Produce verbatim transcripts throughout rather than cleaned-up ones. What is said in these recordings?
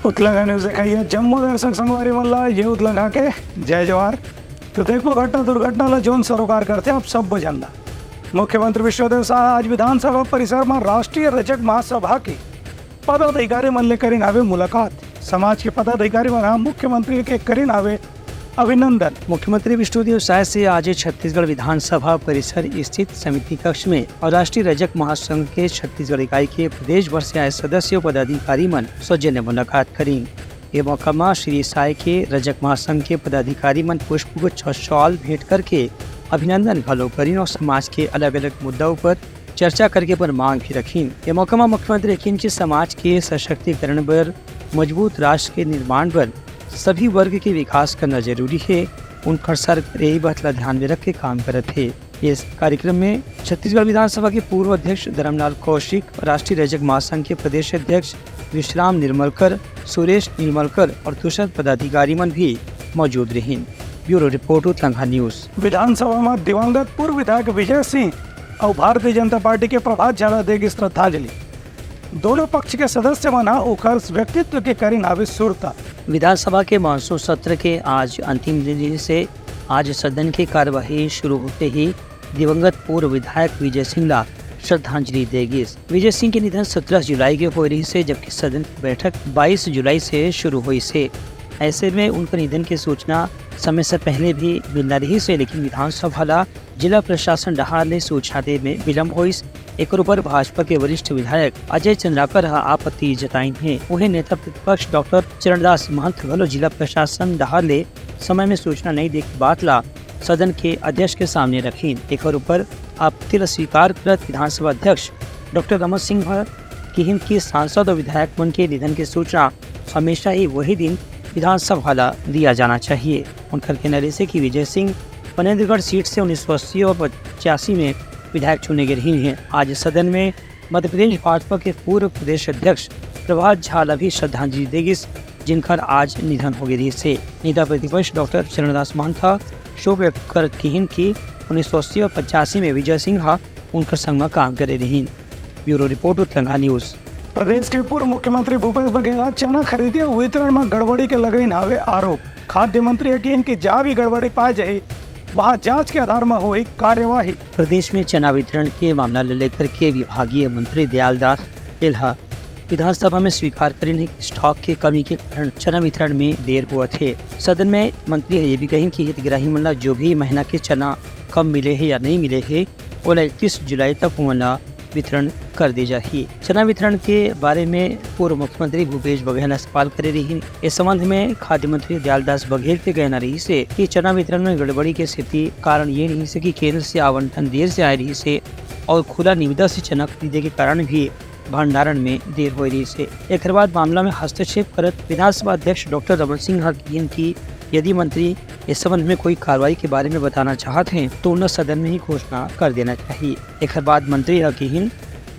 उतलंघा news देखइया जम्मो दर्शक संगवारी मन ला ये उतलंघा के जय जोहार। तो देखो घटना दुर्घटना ला जोन सरोकार करथे आप सब जनता। मुख्यमंत्री विष्णुदेव साय आज विधानसभा परिसर में राष्ट्रीय रजक महासभा के पदाधिकारी मन ले करिन हावे मुलाकात। समाज के पदाधिकारी मन हा मुख्यमंत्री के करिन हावे अभिनंदन। मुख्यमंत्री विष्णुदेव साय से आज छत्तीसगढ़ विधानसभा परिसर स्थित समिति कक्ष में और राष्ट्रीय रजक महासंघ के छत्तीसगढ़ इकाई के प्रदेश भर से आए सदस्य और पदाधिकारी मन सौजन्य मुलाकात करिन। ये मौका मा श्री साय के रजक महासंघ के पदाधिकारी मन पुष्प गुच्छ और शॉल भेंट करके अभिनंदन घलो करिन और समाज के अलग-अलग मुद्दा ऊपर चर्चा करके अपन मांग भी रखिन। ये मौका मा मुख्यमंत्री कहिन कि समाज के सशक्तिकरण बर, मजबूत राष्ट्र के निर्माण बर सभी वर्ग के विकास करना जरूरी हे। उनकर सरकार यही बात ला ध्यान में रख के काम करत हे। इस कार्यक्रम में छत्तीसगढ़ विधानसभा के पूर्व अध्यक्ष धर्मलाल कौशिक, राष्ट्रीय रजक महासंघ के प्रदेश अध्यक्ष विश्राम निर्मलकर, सुरेश निर्मलकर और दूसर पदाधिकारी मन भी मौजूद रहिन। ब्यूरो रिपोर्ट, उतलंघा न्यूज। विधानसभा में दिवंगत पूर्व विधायक विजय सिंह और भारतीय जनता पार्टी के प्रभात झाला दे गे श्रद्धांजलि। दोनों पक्ष के सदस्य मन हा ओकर व्यक्तित्व के करिन हावे सुरता। विधानसभा के मानसून सत्र के आज अंतिम दिन से आज सदन के कार्यवाही शुरू होते ही दिवंगत पूर्व विधायक विजय सिंह ला श्रद्धांजलि दे गिस। विजय सिंह के निधन सत्रह जुलाई के होए रहिस हे, जबकि सदन की बैठक बाईस जुलाई से शुरू होइस हे। ऐसे में उनकर निधन के सूचना समय से पहले भी मिलना रहिस हे, लेकिन विधानसभा ला जिला प्रशासन डहार ले सूचना दे में विलंब होइस। एकर ऊपर भाजपा के वरिष्ठ विधायक अजय चंद्राकर ह आपत्ति जताइन हे। उहें नेता प्रतिपक्ष डॉक्टर चरणदास महंत घलो जिला प्रशासन डहार ले समय में सूचना नइ दे के बात ला सदन के अध्यक्ष के सामने रखिन। एकर ऊपर आपत्ति ला स्वीकार करत विधानसभा अध्यक्ष डॉक्टर रमन सिंह ह किहिन कि सांसद और विधायक मन के निधन के सूचना हमेशा ही वही दिन विधानसभा ला दिया जाना चाहिए। उनकर कहना रहिस हे कि विजय सिंह मनेंद्रगढ़ सीट से उन्नीस सौ अस्सी और पचासी में विधायक चुने गए रहिन हे। आज सदन में मध्य प्रदेश भाजपा के पूर्व प्रदेश अध्यक्ष प्रभात झा ला भी श्रद्धांजलि दे गिस, जिनकर आज निधन हो गए रहिस हे। नेता प्रतिपक्ष डॉक्टर चरणदास महंत ह शोक व्यक्त करत किहिन कि उन्नीस सौ अस्सी और पचासी में विजय सिंह ह उनकर संग म काम करे रहिन। ब्यूरो रिपोर्ट, उतलंघा न्यूज। प्रदेश के पूर्व मुख्यमंत्री भूपेश बघेल ह चना खरीदी अउ वितरण म गड़बड़ी के लगाइन हावे आरोप। खाद्य मंत्री ह किहिन कि जहाँ भी गड़बड़ी पाए जाही, वहाँ जांच के आधार म होही कार्यवाही। प्रदेश में चना वितरण के मामला ले लेकर के विभागीय मंत्री दयाल दास पटेल ह विधानसभा में स्वीकार करिन हे कि स्टॉक के कमी के कारण चना वितरण में देर होवत हे। सदन में मंत्री ह ये भी कहिन कि हितग्राही मन ला जो भी महीना के चना कम मिले हे या नहीं मिले हे, ओला इकतीस जुलाई तक ओमन ला वितरण कर दे जाही। चना वितरण के बारे में पूर्व मुख्यमंत्री भूपेश बघेल ह सवाल करे रहिन। इस संबंध में खाद्य मंत्री दयालदास बघेल के कहना रहिस हे कि चना वितरण में गड़बड़ी के सेती कारण ये रहिस हे कि केंद्र से आवंटन देर से आए रहिस हे और खुला निविदा से चना खरीदे के कारण भी भंडारण में देर होए रहिस हे। एकर बाद मामला में हस्तक्षेप करत विधानसभा अध्यक्ष डॉक्टर रमन सिंह ह किहिन कि यदि मंत्री इस संबंध में कोई कार्रवाई के बारे में बताना चाहत हे, तो उन्हें सदन में ही घोषणा कर देना चाहिए। एकर बाद मंत्री ह किहिन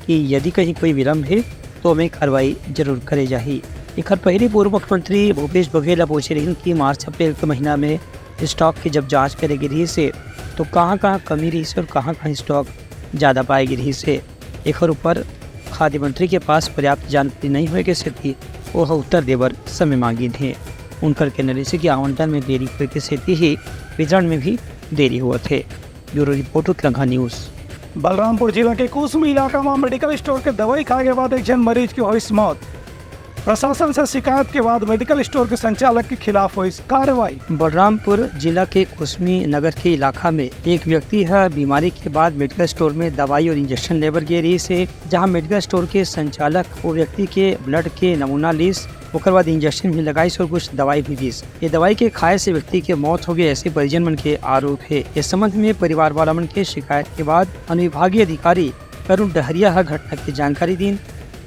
कि यदि कहीं कोई विलंब हे, तो ओमे कार्रवाई जरूर करे जाही। एकर पहले पूर्व मुख्यमंत्री भूपेश बघेल ह पूछे रहिन कि मार्च अप्रैल के महीना में स्टॉक के जब जांच करे गे रहिस हे, तो कहाँ-कहाँ कमी रहिस हे और कहाँ-कहाँ स्टॉक ज्यादा पाए गे रहिस हे। एकर ऊपर खाद्य मंत्री के पास पर्याप्त जानकारी नहीं होए के सेती ओह उत्तर दे बर समय मांगिन हे। उनकर कहना रहिस हे कि आवंटन में देरी होए के सेती ही वितरण में भी देरी होवत हे। ब्यूरो रिपोर्ट, उतलंघा न्यूज। बलरामपुर जिला के कुसमी इलाका म मेडिकल स्टोर के दवाई खाए के बाद एक झन मरीज के होइस मौत। प्रशासन से शिकायत के बाद मेडिकल स्टोर के संचालक के खिलाफ होइस कार्रवाई। बलरामपुर जिला के कुसमी नगर के इलाका में एक व्यक्ति ह बीमारी के बाद मेडिकल स्टोर में दवाई और इंजेक्शन लेबर गे रहिस हे, जहां मेडिकल स्टोर के संचालक वो व्यक्ति के ब्लड के नमूना लिस, ओकर बाद इंजेक्शन भी लगाइस और कुछ दवाई भी दिस। ये दवाई के खाए से व्यक्ति के मौत हो गई, ऐसे परिजन मन के आरोप हे। इस संबंध में परिवार वाला मन के शिकायत के बाद अनुविभागीय अधिकारी अरुण डहरिया ह घटना के जानकारी दीन।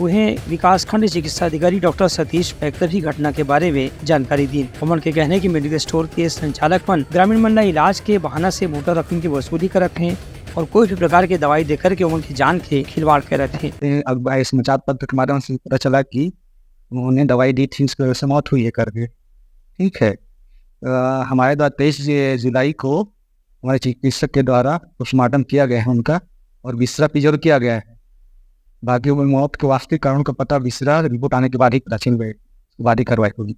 उहें, विकासखंड चिकित्सा अधिकारी डॉक्टर सतीश पैक्टर भी घटना के बारे में जानकारी दीन। ओमन के कहना हे कि मेडिकल स्टोर के संचालक मन ग्रामीण मन ला इलाज के बहाना से मोटा रकम की वसूली करत हें और कोई भी प्रकार के दवाई देकर के ओमन की जान के खिलवाड़ करत हें। अब भाई समाचार पत्र के माध्यम से पता चला कि उन्होंने दवाई दी थी, उसकी वजह से मौत हुई है करके। ठीक है, अ, हमारे द्वारा तेईस जुलाई को हमारे चिकित्सक के द्वारा पोस्टमार्टम किया गया है उनका और विसरा पीजर किया गया है। बाकी वो मौत के वास्तविक कारणों का पता विसरा रिपोर्ट आने के बाद ही पता चल पाएगा। वादी कार्रवाई होगी।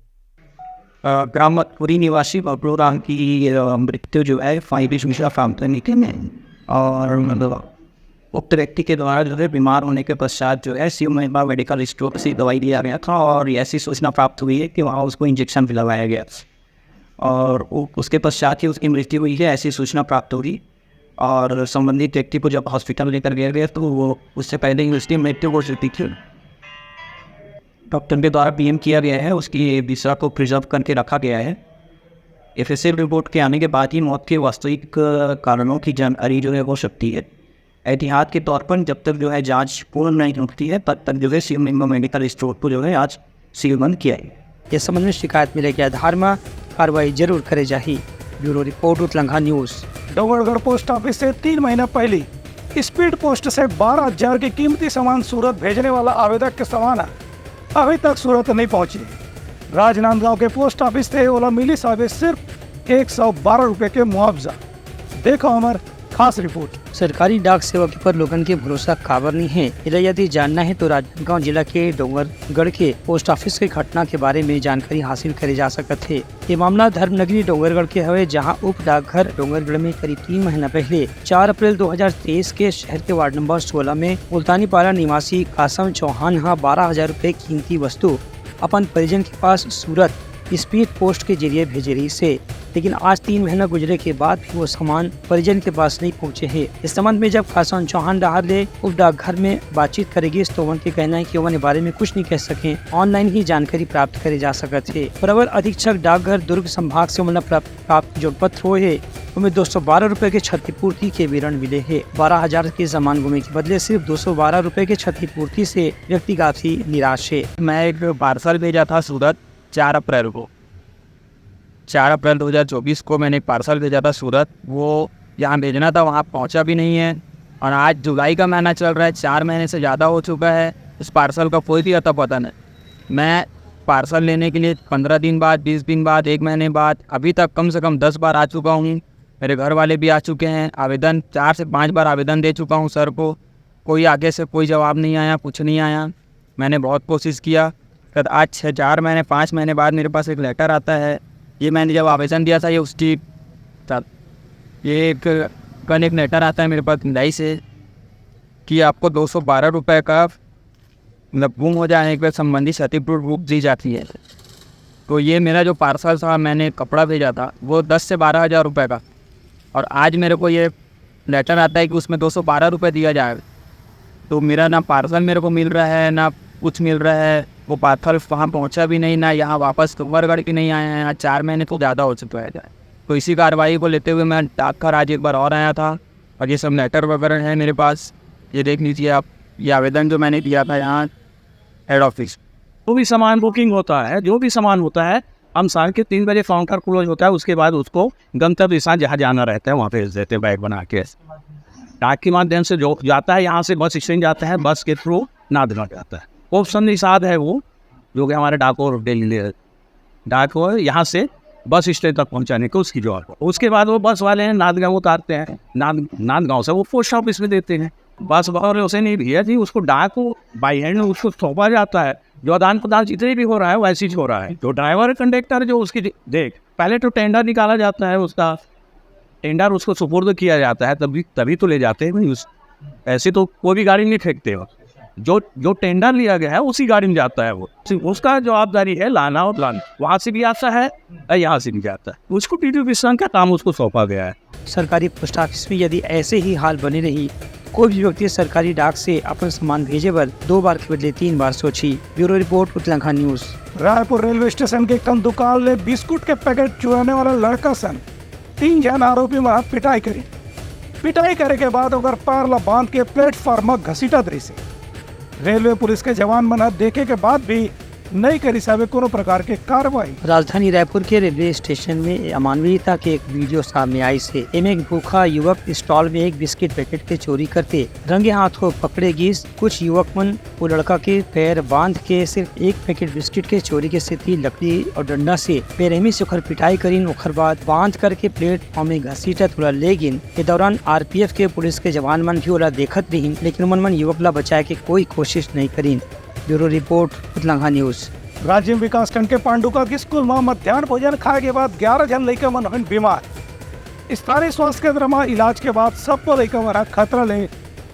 अ, ग्राम मथुरी निवासी बबलू राम की, अ, मृत्यु जो है, फाइनली सूचना प्राप्त हुई थी और मतलब उक्त व्यक्ति के द्वारा जो है, बीमार होने के पश्चात जो है, शिव महिमा मेडिकल स्टोर से दवाई दिया गया था और ऐसी सूचना प्राप्त हुई है कि वहाँ उसको इंजेक्शन भी लगाया गया और उ-, उसके पश्चात ही उसकी मृत्यु हुई है, ऐसी सूचना प्राप्त हुई। और संबंधित व्यक्ति को जब हॉस्पिटल लेकर गया गया, तो वो, उससे पहले ही उसकी मृत्यु हो चुकी थी। डॉक्टर के द्वारा पीएम किया गया है, उसकी दिशा को प्रिजर्व करके रखा गया है। एफएसएल रिपोर्ट के आने के बाद ही मौत के वास्तविक कारणों की जानकारी जो है, हो सकती है। एहतियात के तौर पर जब तक जो है, जांच पूर्ण नहीं होती है, तब तक जो है, शिव महिमा मेडिकल स्टोर को जो है, आज सीलबंद किया गया। इस संबंध में शिकायत मिले के आधार में कार्रवाई जरूर करे जाही। ब्यूरो रिपोर्ट, उतलंघा न्यूज। डोंगरगढ़ पोस्ट ऑफिस से तीन महीना पहले स्पीड पोस्ट से बारह हजार के कीमती सामान सूरत भेजने वाला आवेदक के सामान अभी तक सूरत नहीं पहुंची। राजनांदगांव के पोस्ट ऑफिस से ओला मिलिस हवे सिर्फ एक सौ बारह रुपए के मुआवजा। देखो हमर खास रिपोर्ट। सरकारी डाक सेवा के ऊपर लोगन के भरोसा काबर नहीं है, एला यदि जानना है तो राजनांदगांव जिला के डोंगरगढ़ के पोस्ट ऑफिस के घटना के बारे में जानकारी हासिल करे जा सकत हे। ये मामला धर्मनगरी डोंगरगढ़ के हवे, जहां उप डाकघर डोंगरगढ़ में करीब तीन महीना पहले चार अप्रैल दो हज़ार तेईस के शहर के वार्ड नंबर सोलह में मुल्तानी पारा निवासी कासम चौहान ह बारह हजार रुपए कीमती वस्तु अपन परिजन के पास सूरत स्पीड पोस्ट के जरिए भेजे रहिस हे, लेकिन आज तीन महीना गुजरे के बाद भी वो सामान परिजन के पास नहीं पहुंचे हे। इस संबंध में जब कासम चौहान डहार ले उप डाकघर में बातचीत करे गिस, तो ओमन के कहना है कि ओमन ए बारे में कुछ नहीं कह सके, ऑनलाइन ही जानकारी प्राप्त करे जा सकत हे। प्रवर अधीक्षक डाकघर दुर्ग संभाग से ओमन ला प्राप्त, प्राप्त जो पत्र होए हे, ओमे दो सौ बारह रुपए के क्षतिपूर्ति के विवरण मिले हे। बारह हजार के सामान गुमे के बदले सिर्फ दो सौ बारह रुपए के क्षतिपूर्ति से व्यक्ति काफी निराश हे। मैं एक पार्सल भेजा था सूरत चार अप्रैल को, चार अप्रैल दो हज़ार चौबीस को मैंने एक पार्सल भेजा था सूरत। वो यहाँ भेजना था, वहाँ पहुँचा भी नहीं है। और आज जुलाई का महीना चल रहा है, चार महीने से ज़्यादा हो चुका है, उस पार्सल का कोई भी अता पता नहीं। मैं पार्सल लेने के लिए पन्द्रह दिन बाद, बीस दिन बाद, एक महीने बाद, अभी तक कम से कम दस बार आ चुका हूँ। मेरे घर वाले भी आ चुके हैं। आवेदन, चार से पाँच बार आवेदन दे चुका हूँ सर को, कोई आगे से कोई जवाब नहीं आया, कुछ नहीं आया। मैंने बहुत कोशिश किया। कद आज छः, चार महीने, पाँच महीने बाद मेरे पास एक लेटर आता है। ये मैंने जब आवेदन दिया था, ये उसकी, ये एक, कल एक लेटर आता है मेरे पास भिलाई से कि आपको दो सौ बारह रुपये का, मतलब, गुम हो जाने के संबंधी क्षतिपूर्ति दी जाती है। तो ये मेरा जो पार्सल था, मैंने कपड़ा भेजा था, वो दस से बारह हज़ार रुपये का, और आज मेरे को ये लेटर आता है कि उसमें दो सौ बारह रुपये दिया जाए। तो मेरा ना पार्सल मेरे को मिल रहा है, ना कुछ मिल रहा है। वो पार्सल वहाँ पहुँचा भी नहीं, ना यहाँ वापस डोंगरगढ़ भी नहीं आया है। यहाँ चार महीने तो ज़्यादा हो चुका है। तो इसी कार्रवाई को लेते हुए मैं डाकघर आज एक बार और आया था, और ये सब लेटर वगैरह है मेरे पास। ये देख लीजिए आप, ये आवेदन जो मैंने दिया था यहाँ हेड ऑफिस। जो भी सामान बुकिंग होता है, जो भी सामान होता है, हम शाम के तीन बजे काउंटर क्लोज होता है, उसके बाद उसको गंतव्य स्थान जहाँ जाना रहता है, वहाँ भेज देते हैं बैग बना के। डाक के माध्यम से जो जाता है, यहाँ से बस स्टैंड जाता है, बस के थ्रू नांदगांव जाता है। ऑप्शन निषाद है वो, जो कि हमारे डाको डेली ले, डाको यहाँ से बस स्टैंड तक पहुँचाने को उसकी जॉब। उसके बाद वो बस वाले हैं, नांदगांव उतारते हैं, नांद नांदगांव से वो पोस्ट ऑफिस में देते हैं। बस भरोसे नहीं भैया जी, उसको डाक को बाई हैंड उसको सौंपा जाता है। जो आदान प्रदान जितने भी हो रहा है, वैसे ही हो रहा है। जो ड्राइवर कंडक्टर जो उसकी दे-, देख, पहले तो टेंडर निकाला जाता है उसका, टेंडर उसको सुपुर्द किया जाता है, तभी, तभी तो ले जाते हैं भाई। उस, ऐसे तो कोई भी गाड़ी नहीं फेंकते हो। जो, जो टेंडर लिया गया है, उसी गाड़ी में जाता है वो। उसका जवाबदारी है लाना और लाना, वहाँ से भी आता है और यहाँ से भी जाता है। उसको टीडीपी संघ का काम उसको सौंपा गया है। सरकारी पोस्ट ऑफिस में यदि ऐसे ही हाल बने रही, कोई भी व्यक्ति सरकारी डाक से अपन सामान भेजे बर दो बार के बदले तीन बार सोची। ब्यूरो रिपोर्ट, उतलंघा न्यूज। रायपुर रेलवे स्टेशन के एक ठन दुकान ले बिस्कुट के पैकेट चुराने वाला लड़का संग तीन झन आरोपी मन ह पिटाई करिन। पिटाई करे के बाद ओकर पैर ला बांध के प्लेटफॉर्म म घसीटत रहिस हे। रेलवे पुलिस के जवान मन ह देखे के बाद भी नइ करिस हवे कोनो प्रकार के कार्रवाई। राजधानी रायपुर के रेलवे स्टेशन में अमानवीयता के एक वीडियो सामने आइस हे। एमे एक भूखा युवक स्टॉल में एक बिस्किट पैकेट के चोरी करते रंगे हाथों पकड़े गिस। कुछ युवक मन वो लड़का के पैर बांध के सिर्फ एक पैकेट बिस्किट के चोरी के सेती लकड़ी और डंडा से बेरहमी से ओखर पिटाई करिन। ओखर बाद बांध करके प्लेटफॉर्म में घसीटत ओला ले गिन। ए दौरान आरपीएफ के पुलिस के जवान मन भी ओला देखत रिहिन, लेकिन ओमन मन युवक ला बचाए के कोई कोशिश नइ करिन। ब्यूरो रिपोर्ट, उतलंघा न्यूज। राजिम विकासखंड के पांडुका के स्कूल म मध्यान्ह भोजन खाए के बाद ग्यारह झन लइका मन होइन बीमार। स्थानीय स्वास्थ्य केंद्र म इलाज के बाद सब्बो लइका मन ह खतरा ले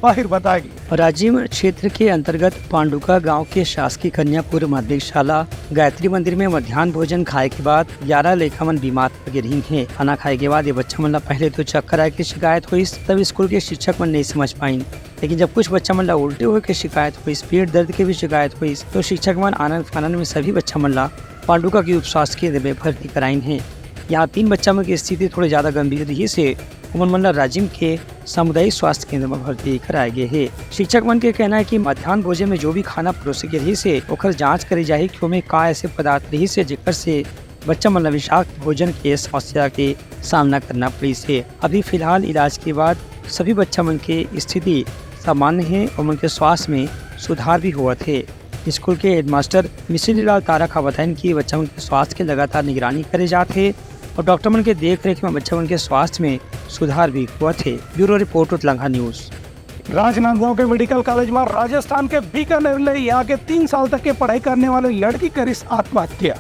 बाहिर बताए गे। राजिम क्षेत्र के अंतर्गत पांडुका गांव के शासकीय कन्यापुर माध्यमिक शाला गायत्री मंदिर में मध्यान्ह भोजन खाए के बाद ग्यारह लइका मन बीमार पड़ गे रहिन हे। खाना खाए के बाद ये बच्चा मन ला पहले तो चक्कर आए के शिकायत होइस, तब स्कूल के शिक्षक मन नहीं समझ पाइन। लेकिन जब कुछ बच्चा मन ला उल्टी होए के शिकायत होइस, पेट दर्द के भी शिकायत होइस, तो शिक्षक मन आनन फानन में सभी बच्चा मन ला पांडुका के उप स्वास्थ्य केंद्र में भर्ती कराइन हे। यहाँ तीन बच्चा मन के स्थिति थोड़े ज्यादा गंभीर रहिस हे, उमन मन ला राजिम के सामुदायिक स्वास्थ्य केंद्र में भर्ती कराए गे हे। शिक्षक मन के कहना है कि मध्यान्ह भोजन में जो भी खाना परोसे गे रहिस हे, ओकर जांच करे जाही कि ओमे का ऐसे पदार्थ रहिस हे, जेकर से बच्चा मन ला विषाक्त भोजन के समस्या के सामना करना पड़िस हे। अभी फिलहाल इलाज के बाद सभी बच्चा मन के स्थिति सामान्य हे और उनके स्वास्थ्य में सुधार भी होवत हे। स्कूल के हेडमास्टर मिसिरी लाल तारक ह बताइन कि बच्चा मन के स्वास्थ्य के लगातार निगरानी करे जात हे और डॉक्टर मन के देख रेख में बच्चा मन के स्वास्थ्य में सुधार भी होवत हे। ब्यूरो रिपोर्ट, उतलंघा न्यूज। राजनांदगांव के मेडिकल कॉलेज में राजस्थान के बीकानेर ले यहाँ के तीन साल तक के पढ़ाई करने वाली लड़की करिस आत्महत्या।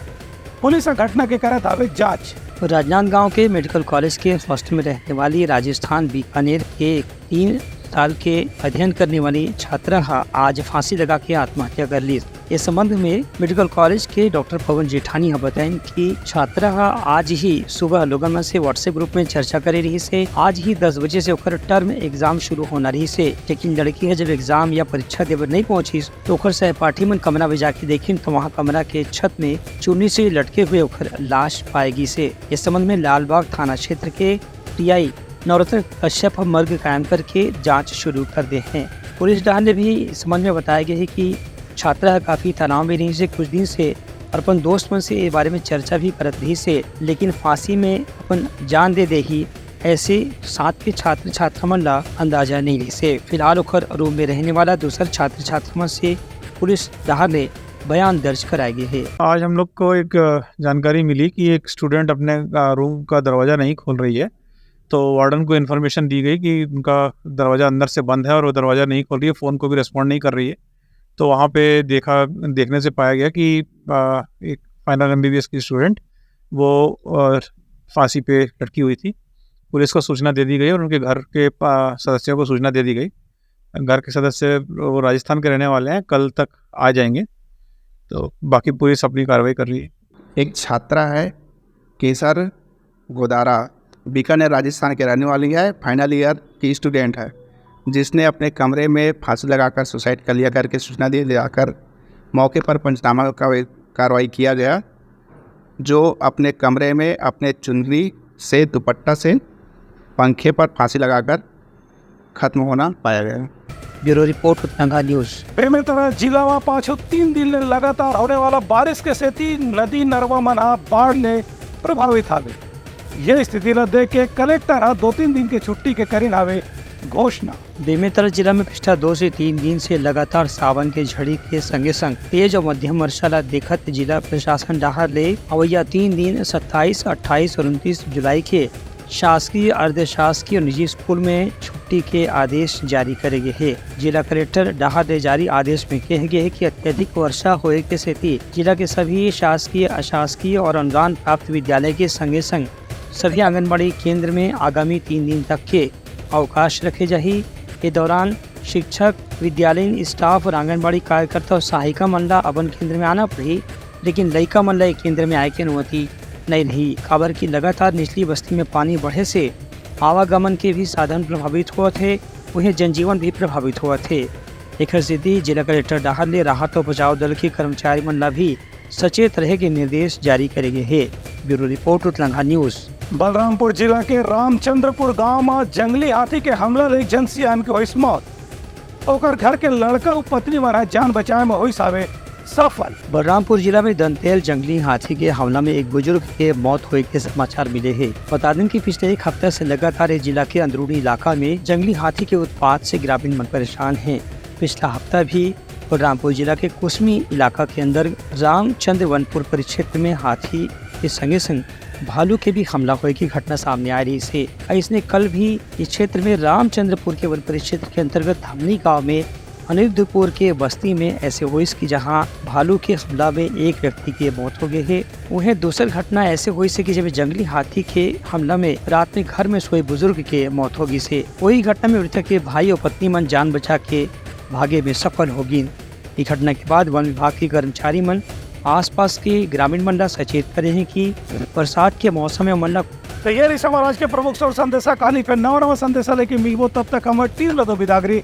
पुलिस ह घटना के करत हावे जांच। राजनांदगांव के मेडिकल कॉलेज के हॉस्टल में रहने वाली राजस्थान बीकानेर के एक तीन साल के अध्ययन करने वाली छात्रा ह आज फांसी लगा के आत्महत्या कर लीस। इस संबंध में मेडिकल कॉलेज के डॉक्टर पवन जेठानी ह बताइन कि छात्रा ह आज ही सुबह लोगन मन से WhatsApp ग्रुप में चर्चा करे रहिस हे। आज ही दस बजे से ओकर टर्म एग्जाम शुरू होना रहिस हे, लेकिन लड़की ह जब एग्जाम या परीक्षा देबर नहीं पहुंचिस, तो ओकर सहपाठी मन कमरा में जाके देखिन, तो वहां कमरा के छत में चुन्नी से लटके हुए ओकर लाश पाए गिस हे। इस संबंध में लालबाग थाना क्षेत्र के टीआई नवरत्न कश्यप ह मर्ग कायम करके जांच शुरू कर दे हे। पुलिस डहार ले भी इस संबंध में बताया गया है कि छात्रा ह काफी तनाव में रहिस हे कुछ दिन से और अपन दोस्त मन से ये बारे में चर्चा भी करत रहिस हे, लेकिन फांसी में अपन जान दे देही, ऐसे साथ के छात्र छात्रा मन ला अंदाजा नहीं रहिस हे। फिलहाल ओखर रूम में रहने वाला दूसर छात्र छात्रा मन से पुलिस डहार ले बयान दर्ज कराए गे हे। आज हम लोग को एक, अ, जानकारी मिली कि एक स्टूडेंट अपने, अ, रूम का दरवाज़ा नहीं खोल रही है, तो वार्डन को इन्फॉर्मेशन दी गई कि उनका दरवाज़ा अंदर से बंद है और वो दरवाज़ा नहीं खोल रही है, फ़ोन को भी रिस्पॉन्ड नहीं कर रही है। तो वहाँ पे देखा, देखने से पाया गया कि, अ, एक फाइनल एमबीबीएस की स्टूडेंट वो, अ, फांसी पे लटकी हुई थी। पुलिस को सूचना दे दी गई और उनके घर के पा-, सदस्यों को सूचना दे दी गई। घर के सदस्य वो राजस्थान के रहने वाले हैं, कल तक आ जाएंगे। तो बाकी पुलिस अपनी कार्रवाई कर रही है। एक छात्रा है केसर गोदारा, बीकानेर, राजस्थान के रहने वाली है, फाइनल ईयर की स्टूडेंट है, जिसने अपने कमरे में फांसी लगाकर सुसाइड कर लिया करके सूचना दी। जाकर मौके पर पंचनामा का कार्रवाई किया गया, जो अपने कमरे में अपने चुनरी से, दुपट्टा से पंखे पर फांसी लगाकर खत्म होना पाया गया। ब्यूरो रिपोर्ट, उतलंघा न्यूज। बेमेतरा जिला म पाछू तीन दिन ले लगातार होने वाला बारिश के सेती नदी नरवा मन ह बाढ़ ले प्रभावित हावे। ये स्थिति ल देख के कलेक्टर ह दो तीन दिन के छुट्टी के करिन हावे घोषणा। बेमेतरा जिला में पिछला दो से तीन दिन से लगातार सावन के झड़ी के संगे संग तेज और मध्यम वर्षा ला देखत जिला प्रशासन डहार ले अवैया तीन दिन सत्ताईस, अट्ठाईस और उनतीस जुलाई के शासकीय, अर्धशासकीय और निजी स्कूल में छुट्टी के आदेश जारी करे गे हे। जिला कलेक्टर डहार ले जारी आदेश में कहे गे हे कि अत्यधिक वर्षा होए के सेती जिला के सभी शासकीय, अशासकीय और अनुदान प्राप्त विद्यालय के संगे संग सभी आंगनबाड़ी केंद्र में आगामी तीन दिन तक के अवकाश रखे जाही। ए दौरान शिक्षक, विद्यालयीन स्टाफ और आंगनबाड़ी कार्यकर्ता और सहायिका मन ला अपन केंद्र में आना पड़ही, लेकिन लइका मन ला ए केंद्र में आए के अनुमति नइ रही, काबर कि लगातार निचली बस्ती में पानी बढ़े से आवागमन के भी साधन प्रभावित होवत हे, उहें जनजीवन भी प्रभावित होवत हे। एखर सेती जिला कलेक्टर डहार ले राहत और बचाव दल के कर्मचारी मन ला भी सचेत रहे के निर्देश जारी करे गे हे। ब्यूरो रिपोर्ट, उतलंघा न्यूज। बलरामपुर जिला के रामचंद्रपुर गांव म जंगली हाथी के हमला ले एक जन सियान के होइस मौत। ओकर घर के लड़का अउ पत्नी मन ह जान बचाए म होइस हावे सफल। बलरामपुर जिला में दंतेल जंगली हाथी के हमला में एक बुजुर्ग के मौत होए के समाचार मिले हे। बता दें कि पिछले एक हफ्ता से लगातार ये जिला के अंदरूनी इलाका में जंगली हाथी के उत्पात से ग्रामीण मन परेशान हे। पिछला हफ्ता भी बलरामपुर जिला के कुसमी इलाका के अंदर रामचंद्र वनपुर परिक्षेत्र में हाथी के संगे संग भालू के भी हमला होए के घटना सामने आए रहिस हे। अइसने कल भी ये क्षेत्र में रामचंद्रपुर के वन परिक्षेत्र के अंतर्गत धमनी गांव में अनिरुद्धपुर के बस्ती में ऐसे होइस कि जहां भालू के हमला में एक व्यक्ति के मौत हो गए हे। उहें दूसर घटना ऐसे होइस कि जब जंगली हाथी के हमला में रात में घर में सोए बुजुर्ग के मौत हो गई से। वही घटना में मृतक के भाई और पत्नी मन जान बचा के भागे में सफल हो गिन। इस घटना के बाद वन विभाग के कर्मचारी मन आसपास के ग्रामीण मन ला सचेत करे हैं कि बरसात के मौसम में मन ला तो ये रही समाज के प्रमुख सोर संदेशा। कहानी फिर नवा नवा संदेशा लेके मिलबो, तब तक हमर टीम ला दो बिदागरी।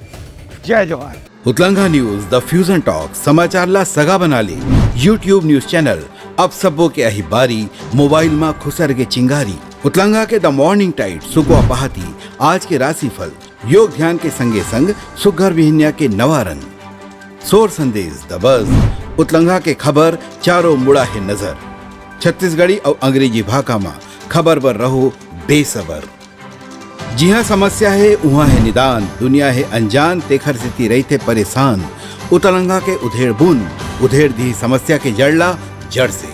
जय जोहार। उतलंगा न्यूज, द फ्यूजन टॉक, समाचार ला सगा बना ले। YouTube न्यूज चैनल, अब सबो के आही बारी, मोबाइल मा खुसर के चिंगारी। उतलंगा के द मॉर्निंग टाइट, सुकवा पहाती, आज के राशिफल, योग ध्यान के संगे संग सुग्घर बिहनिया के नवा रंग। सोर संदेश, द बज, उतलंगा के खबर, चारों मुड़ा हे नजर। छत्तीसगढ़ी अउ अंग्रेजी भाखा मा खबर बर रहो बेसबर। जिहाँ समस्या हे, उहाँ हे निदान, दुनिया हे अनजान, तेखर सेती रहिथे परेशान। उतलंगा के उधेड़ बुन, उधेड़ दिही समस्या के जड़ ला जड़ से।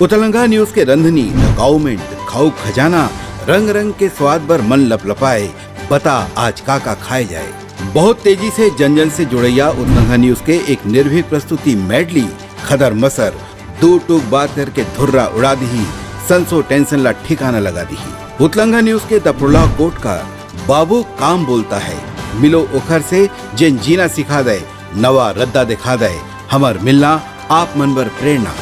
उतलंगा न्यूज के रंधनी, द काउमेंट, खाऊ खजाना, रंग रंग के स्वाद बर मन लपलपाए, बता आज का का खाए जाए। बहुत तेजी से जन जन से जुड़ैया उतलंगा न्यूज के एक निर्भीक प्रस्तुति मेडली, खदर मसर, दू टूक बात करके धुर्रा उड़ा दिही, संसो टेंशन ला ठिकाना लगा दिही। उतलंगा न्यूज के दपड़ुला कोटकार, बाबू काम बोलता है, मिलो ओखर से, जेन जीना सिखा दे, नवा रद्दा दिखा दे, हमर मिलना आप मन बर प्रेरणा।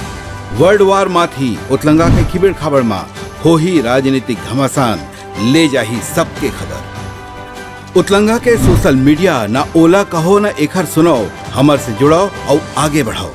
वर्ल्ड वार माथी उतलंगा के खिबेड़ खाबड़ मा होही राजनीतिक घमासान, ले जाही सबके खबर। उतलंगा के सोशल मीडिया, ना ओला कहो ना एखर सुनाओ, हमर से जुड़ाओ अउ आगे बढ़ाओ।